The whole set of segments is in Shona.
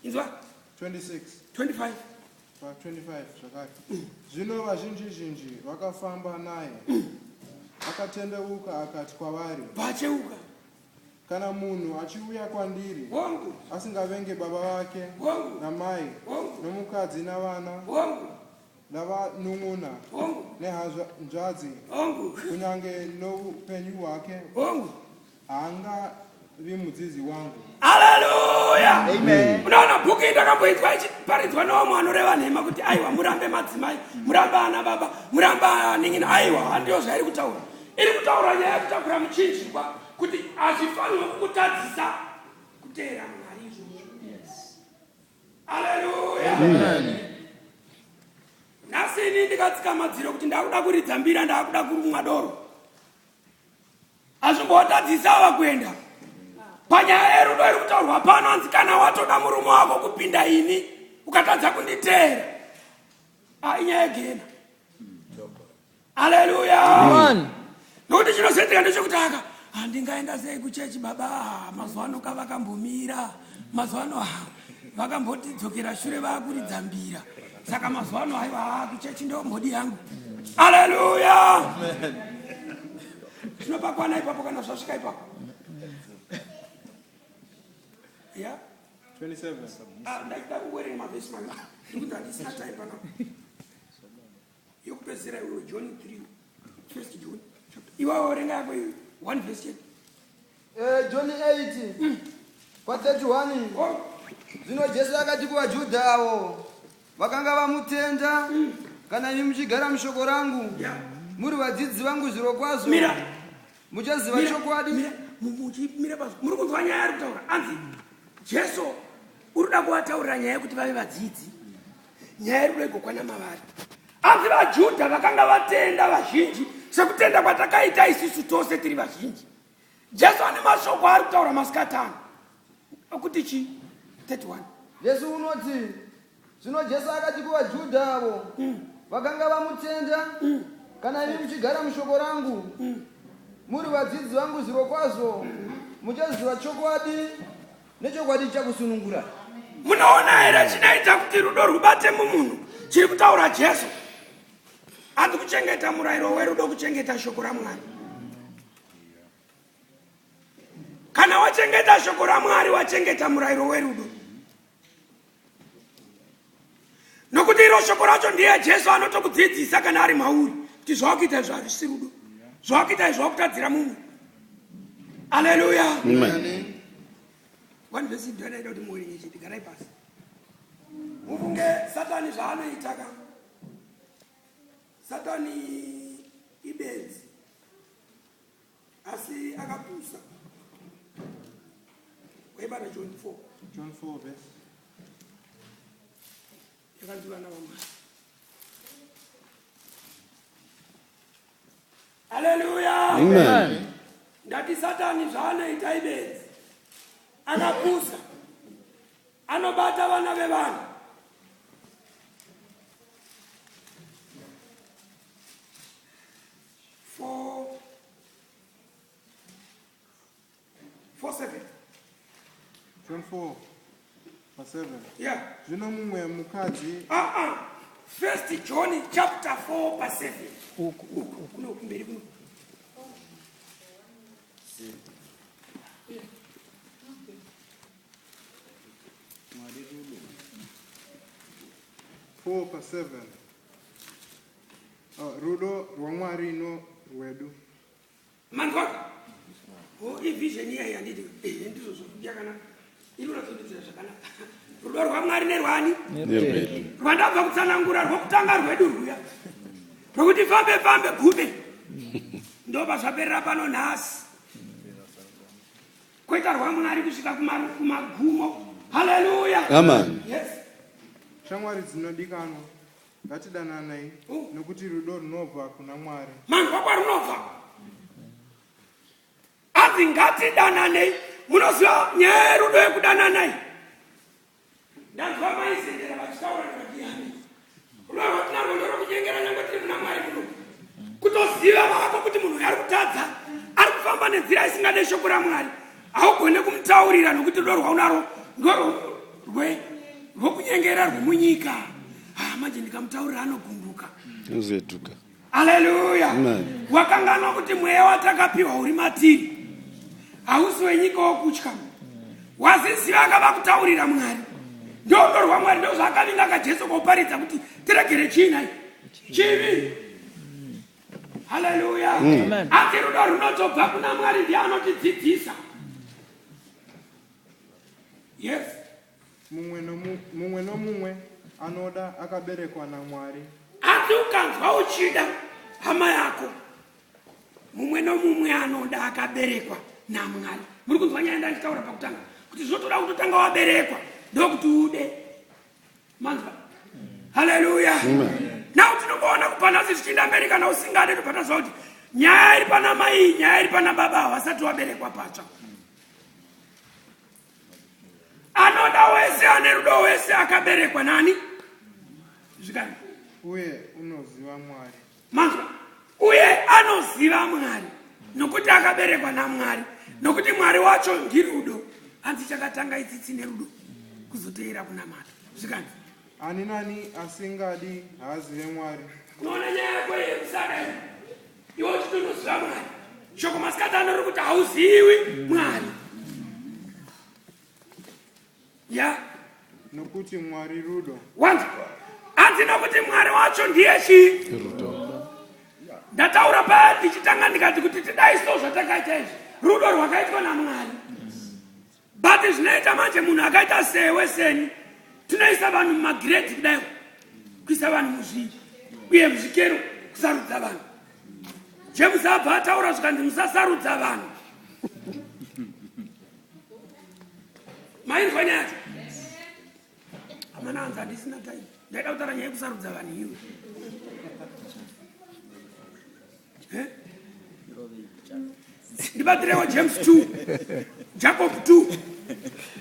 Inzwa. 26. 25. Pa 25 zvakare. Zvino vazhinji zhinji vakafamba naye. Akatendeuka akati kwavari. Vacheuka. Kana munhu achiuya kwandiri Hongu. asingavenge baba vake Hongu. namai Hongu. nomukadzi navana Hongu. navanun'una Hongu. nehanzvadzi Hongu. kunyange noupenyu hwake Hongu. haangavi mudzidzi wangu. Haleluya. Amen. Unoona bhuku iyi ndakamboinzwa ichiparidzwa nevamwe vanoreva nhema kuti aiwa murambe madzimai, murambe ana baba, murambe anin'ina. Aiwa, handiyo zvairi kutaura. Iri kutaura nyaya yekutakura muchinjikwa kuti hazvifanirwe kukutadzisa kuteera Mwari izvozvo. Haleluya. Nhasi ini ndikatsika madziro kuti ndakuda kuridza mbira, ndakuda kurumwa doro. Hazvimbotadzisa ava kuenda panyaya yerudo iri kutaurwa pano. Hanzi kana watoda murume wako kupinda ini ukatadza kunditeera, ah, inyaya yegena. Haleluya. Nokuti chinozoitika ndechekuti aka handingaenda sei kuchechi baba, mazuva ano ka vakambomira, mazuva ano vakambotidzokera shure vakuridza mbira, saka mazuva ano aiwa kuchechi ndo mhodi yangu. Haleluya. Tinopakwana ipapo kana zvasvika ipapo. Ya 27. Ah, ndaida kuwerenga mavhesi maviri ndikuti handisina time panapa yokupedzisira iwewe. John 3, First John chapter, iwewe werenga yako iwe, one verse chete. John 8 kwa31. Oh. Zvino Jesu akati kuvaJudha avo vakanga vamutenda, kana imi muchigara mushoko rangu, muri vadzidzi vangu zvirokwazvo, Mira. muchaziva Mira, chokwadi. Mira, muchimira pazvo muri kunzwa nyaya ari kutaura. Anzi Jesu uri kuda kuvataurira nyaya yekuti vave vadzidzi, nyaya yerudo igokwana mavari. Anzi vaJudha vakanga vatenda vazhinji, sekutenda kwatakaita isusu tose tiri vazhinji. Jesu ane mashoko ari kutaura masikatano okuti chi 31. Jesu unoti, zvino Jesu akati kuvaJudha avo vakanga vamutenda, kana imi muchigara mushoko rangu, muri vadzidzi vangu zvirokwazvo, muchaziva chokwadi, nechokwadi chichakusunungurai. Munoona here chinoita kuti rudo rwubate mumunhu chiri kutaura Jesu? Hanzi kuchengeta murayiro werudo kuchengeta shoko raMwari. Kana wachengeta shoko raMwari, wachengeta murayiro werudo, nokuti iro shoko racho ndiye Jesu anotokudzidzisa kana ari mauri kuti zvawakuita izvo hazvisi rudo, zvawakuita izvo wakutadzira mumwe. Aleluya. One verse ndinoida kuti muwerenge chete. Garai pasi mufunge Satani zvaanoita ka. Satani ibenzi asi akapusa. Waibata John 4. John 4 verse. Yakanzi vana vamwari. Haleluya. Amen. Ndati Satani zvaanoita ibenzi akapusa, anobata vana vevanhu. 4 4 7. John 4 verse 7. Yeah. Zvino mumwe mukadzi Ah ah. First John chapter 4 pa 7. Uku uku kuno kumberi kuno. Mwari rudo. 4 pa 7. Oh, rudo rwaMwari no rwedu. Manzwaka. Oh, ivision iya yanditi. Eh, ndizvo zvakanaka. Iri unotsondidzira zvakanaka. Rudo rwaMwari nerwani? Nerwedu. Rwandabva kutsanangura rwokutanga rwedu rwuya. Rwokuti fambe fambe gume. Ndobva zvaperera pano nhasi. Koita rwaMwari kusvika kumagumo. Haleluya. Amen. Yes. Shamwari dzinodikanwa, ngatidananai, Oh. nokuti rudo runobva kuna Mwari. Manzwa kwarunobva? Anzi ngatidananei. Munoziva nyaya yerudo yekudananai, ndanzwa maizendera vachitaura ndikati rudo rwatinarwo ndorwokunyengera nyange tiri muna Mwari muno. Kutoziva vako kuti munhu uyu ari kutadza, ari kufamba nenzira isingade shoko raMwari, haugone kumutaurira nokuti rudo rwaunarwo ndorwe. Rwokunyengera rwomunyika. Ah, manje ndikamutaurira anogumbuka. Unozoetuka. Haleluya. Wakanganwa kuti mweya watakapiwa uri matiri hausi wenyika wokutya. Waziziva akava kutaurira Mwari. Ndorudo rwaMwari ndozvaakavinga kaJesu koparidza kuti tiregere chii nhai? Chivi. Haleluya. Asi rudo runotobva kuna Mwari ndiye anotidzidzisa. Yes. Mumwe mumwe nomumwe anoda akaberekwa naMwari. Asi ukanzwa uchida hama yako, mumwe nomumwe anoda akaberekwa naMwari. Muri kunzwa nyaya ndanditaura pakutanga kuti zvinotoda kutotanga waberekwa ndokuti ude. Manzwa? Haleluya. Now tinongoona kubva nhasi zvichienda mberi kana usingade tobva taziva kuti nyaya iri pana mai, nyaya iri pana baba havasati waberekwa patsva. Anoda wese ane rudo wese akaberekwa nani? Zvikani. Uye unoziva Mwari. Manzwa? Uye anoziva Mwari nokuti akaberekwa naMwari, nokuti Mwari wacho ndirudo. Hanzi chakatanga itsitsi nerudo kuzoteera kunamata. Zvikanzi. Ani nani asingadi haazive Mwari. Unoona nyaya yako iyi yekusada iyi. Iwe uchiti unoziva Mwari. Shoko masikati ano riri kuti hauzivi Mwari. Ya. Nokuti Mwari rudo. Wanzwa? Hanzi nokuti Mwari wacho ndiye chii? Rudo. Ndataura paya ndichitanga ndikati kuti tidai so zvatakaita izvi. Rudo rwakaitwa naMwari. But zvinoita manje munhu akaita sewe seni tinoisa vanhu mumagrade kudai kuisa vanhu muzvii uye muzvikero kusarudza vanhu. James abva ataura zvikanzi musasarudza vanhu. Mainzwa nyaya yacho? Amana hanzi handisina time. Ndaida kutaura nyaya yekusarudza vanhu iwe. Eh? Ndibatirewo James 2. Jacob 2.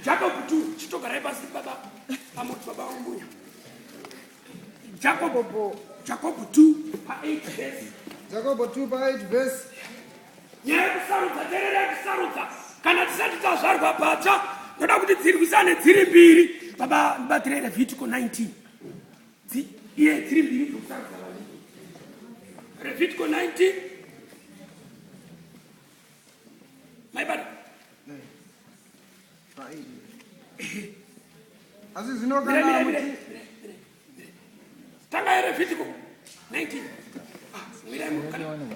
Jacob 2. Chitogarai pasi baba. Pamoti baba wangu. Jacob Jacob 2 pa 8 verse. Jacob 2 pa 8 verse. Nyaya yekusarudza, teerera yekusarudza. Kana tisati tazvarwa patsva, ndoda kuti dzirwisane dziri mbiri. Baba ndibatirei Levitico 19. Dzi, iye dziri mbiri dzokusarudza vanhu. Levitico 19. Maibata. Asi zvino kana muchi Tanga yeLevitico 19. Ah, mirai mukana. 19.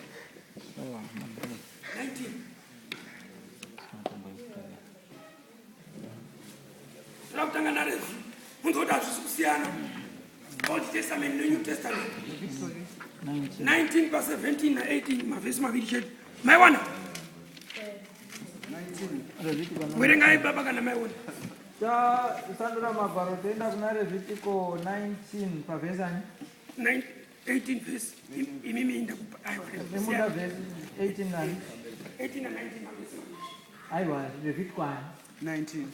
Toda kutanga narezvi. Munzwa kuti hazvisi kusiyana. Old Testament neNew Testament. 19 pa 17 na 18 mavhesi maviri chete. Maiwana? Werengai baba kana maiona. Tasandura magwaro toenda kuna Levitiko 19 pavhesi ani? 18 vhesi. Imimi ndakupa aiwa. Nemuda vhesi 18 nani? 18 na 19 mavhesi maviri. Aiwa, Levitiko ani? 19.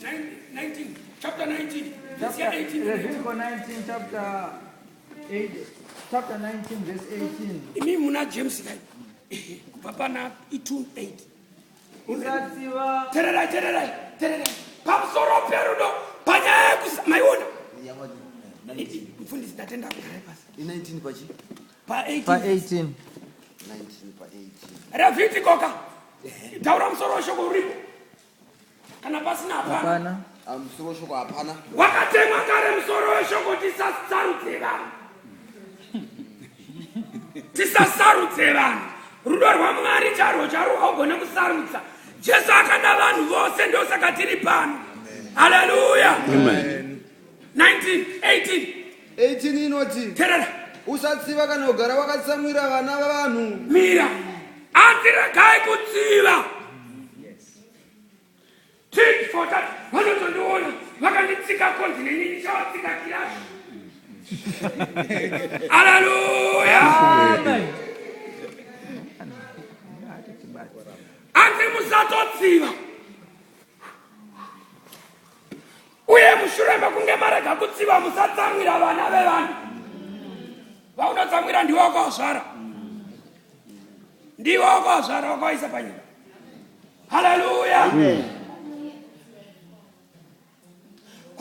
19 chapter 19 verse ya 18 Levitiko 19 chapter 8 chapter 19 verse 18. Imi muna James kai kubva pana 2 8. Usatsiva. Tererai, tererai, tererai. Pamusoro perudo panyaya yekusa maiona. Mfundisi ndatenda kugara pasi. I19 pachi? Pa 18. Pa 18. 19 pa 18. Levitiko ka. Taura musoro weshoko uripo. Kana pasina hapana. Hapana. Ah, musoro weshoko hapana. Wakatemwa kare musoro weshoko tisasarudze vanhu. Tisasarudze vanhu. Rudo rwaMwari charwo charwo haugone kusarudza. Jesu akada vanhu vose ndosaka tiri pano. Haleluya. Amen. 19 18 18 inoti terera usatsiva kana kugara wakatsamwira vana vavanhu. Mira. Anzi regai kutsiva. Tit for tat. Vanotondiona vakanditsika konzi neni ndichavatsika kirashi. Haleluya. Amen. Anzi musatotsiva. Uye mushure mekunge marega kutsiva musatsamwira vana vevanhu. Vaunotsamwira ndiwe wakavazvara. Ndiwe wakavazvara wakavaisa panyika. Haleluya.